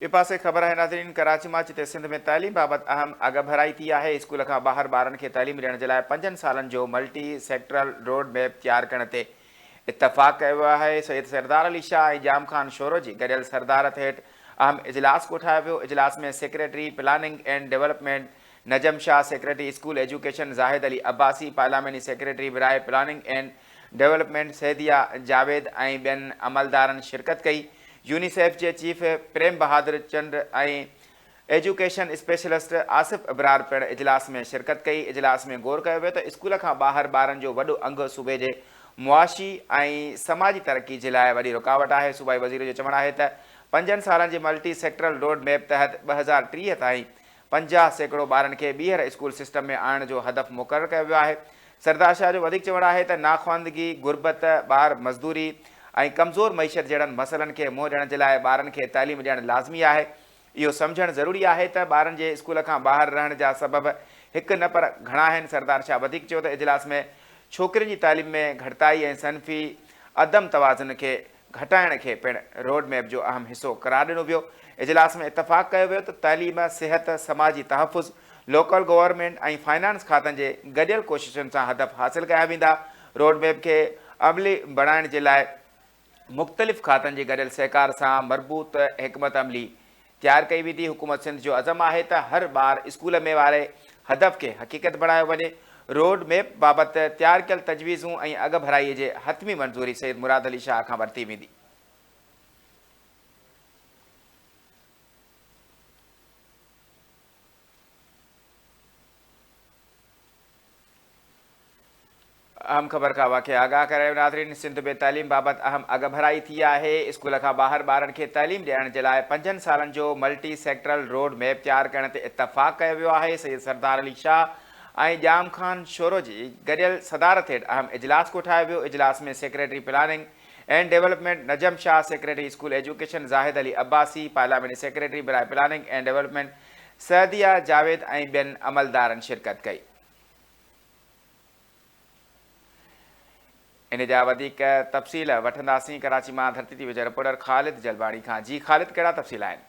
ٻئي پاسي خبر آهي ناظرين ڪراچي مان جتي سنڌ ۾ تعليم بابت اهم اڳڀرائي ٿي آهي اسڪول کان ٻاهر ٻارن کي تعليم ڏيڻ جي لاء پنجن سالن جو ملٽي سيڪٽرل روڊ ميپ تيار ڪرڻ تي اتفاق ڪيو ويو آهي سيد سردار علي شاهه ۽ ڄام خان شورو جي گڏيل صدارت هيٺ اهم اجلاس ڪوٺايو ويو اجلاس ۾ secretary planning and development Najam Shah secretary school education Zahid Ali Abbasi پارلياماني سيڪريٽري براء planning and development Sadia Javed ۽ ٻين عملدارن شرڪت ڪئي. يونيسيف جي chief Prem Bahadur Chand ۽ education specialist Asif Abrar پڻ اجلاس ۾ شرڪت ڪئي. اجلاس ۾ غور ڪيو ويو ته اسڪول کان ٻاهر ٻارن جو وڏو انگ صوبي جي معاشي ۽ سماجي ترقي جي لاء وڏي رڪاوٽ آهي. صوبائي وزير جو چوڻ آهي ته پنجن سالن جي ملٽي سيڪٽرل روڊ ميپ تحت 2030 تائين 50% ٻارن کي ٻيهر اسڪول سسٽم ۾ آڻڻ جو هدف مقرر ڪيو ويو آهي. سردار شاهه جو وڌيڪ چوڻ آهي ته ناخواندگي، غربت، ٻار مزدوري ۽ ڪمزور معيشت جهڙن مسئلن کي منهن ڏيڻ جي لاء ٻارن کي تعليم ڏيڻ لازمي آهي. اهو سمجهڻ ضروري آهي ته ٻارن جي اسڪول کان ٻاهر رهڻ جا سبب هڪ نه پر گهڻا آهن. سردار شاهه وڌيڪ چيو ته اجلاس ۾ ڇوڪرين جي تعليم ۾ گهٽتائي ۽ صنفي عدم توازن کي گهٽائڻ کي پڻ روڊ ميپ جو اهم حصو قرار ڏنو ويو. اجلاس ۾ اتفاق ڪيو ويو ته تعليم، صحت، سماجي تحفظ، لوڪل گورنمينٽ ۽ فنانس کاتن جي گڏيل ڪوششن سان هدف حاصل ڪيا ويندا. روڊ ميپ کي عملي بڻائڻ جي لاء مختلف کاتن جي گڏيل سهڪار سان مربوط حڪمت عملي تيار ڪئي ويندي، حڪومت سنڌ جو عزم آهي ته هر ٻار اسڪول ۾ واري هدف کي حقيقت بڻايو وڃي، روڊ ميپ بابت تيار ڪيل تجويزون ۽ اڳڀرائي جي حتمي منظوري سيد مراد علي شاهه کان ورتي ويندي. اهم خبر کان اوهان کي آگاهه ڪرايو ناظرين سنڌ ۾ تعليم بابت اهم اڳڀرائي ٿي آهي اسڪول کان ٻاهر ٻارن کي تعليم ڏيارڻ جي لاء پنجن سالن جو ملٽي سيڪٽرل روڊ ميپ تيار ڪرڻ تي اتفاق ڪيو ويو آهي سيد سردار علي شاهه ۽ ڄام خان شورو جي گڏيل صدارت هيٺ اهم اجلاس ڪوٺايو ويو اجلاس ۾ secretary planning and development Najam Shah secretary school education Zahid Ali Abbasi پارلياماني سيڪريٽري براء planning and development Saadia Javed ۽ ٻين عملدارن شرڪت ڪئي. ان جا وڌيڪ تفصيل وٺنداسين ڪراچي مان ڌرتي ٽي وي جي رپورٽر خالد جلباڻي کان جي خالد ڪهڙا تفصيل آهن.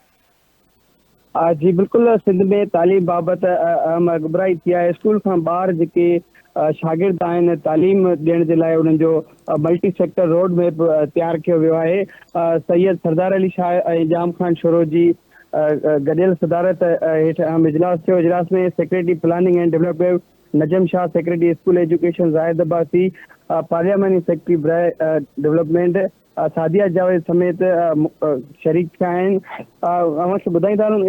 جي بلڪل سنڌ ۾ تعليم بابت اهم اڳڀرائي ٿي آهي اسڪول کان ٻاهر جيڪي شاگرد آهن تعليم ڏيڻ جي لاء انهن جو ملٽي سيڪٽر روڊ ميپ تيار ڪيو ويو آهي سيد سردار علي شاهه ۽ ڄام خان شورو جي گڏيل صدارت هيٺ اهم اجلاس ٿيو اجلاس ۾ secretary planning and development Najam Shah, secretary school education Zahid Abbasi, پارلياماني سيڪريٽري براء ڊولپمينٽ سعديه جاويد سميت شريڪ ٿيا آهن. اوهان کي ٻڌائيندا هلون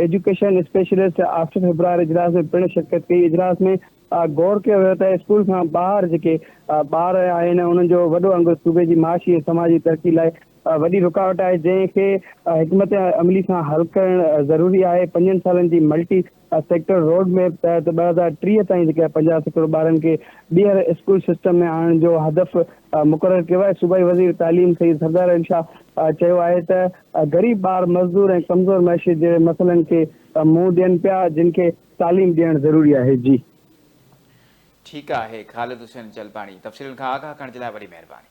ايجوڪيشن اسپيشلسٽ آصف ابرار اجلاس ۾ پڻ شرڪت ڪئي. اجلاس ۾ غور ڪيو ويو ته اسڪول کان ٻاهر جيڪي ٻار آهن انهن جو وڏو انگ صوبي جي معاشي ۽ سماجي ترقي لاء وڏي رڪاوٽ آهي جنهن کي حڪمت عملي سان حل ڪرڻ ضروري آهي. پنجن سالن جي ملٽي سيڪٽر روڊ ميپ تحت 2030 تائين جيڪي 50% ٻارن کي ٻيهر اسڪول سسٽم ۾ آڻڻ جو هدف مقرر ڪيو آهي. صوبائي وزير تعليم سيد سردار علي شاهه چيو آهي ته غريب ٻار مزدور ۽ ڪمزور معيشت جهڙي مسئلن کي منهن ڏين پيا جن کي تعليم ڏيڻ ضروري آهي. جي. ٺيڪ آهي خالد حسين جلباڻي تفصيلن کان آگاهه ڪرڻ جي لاء وڏي مهرباني.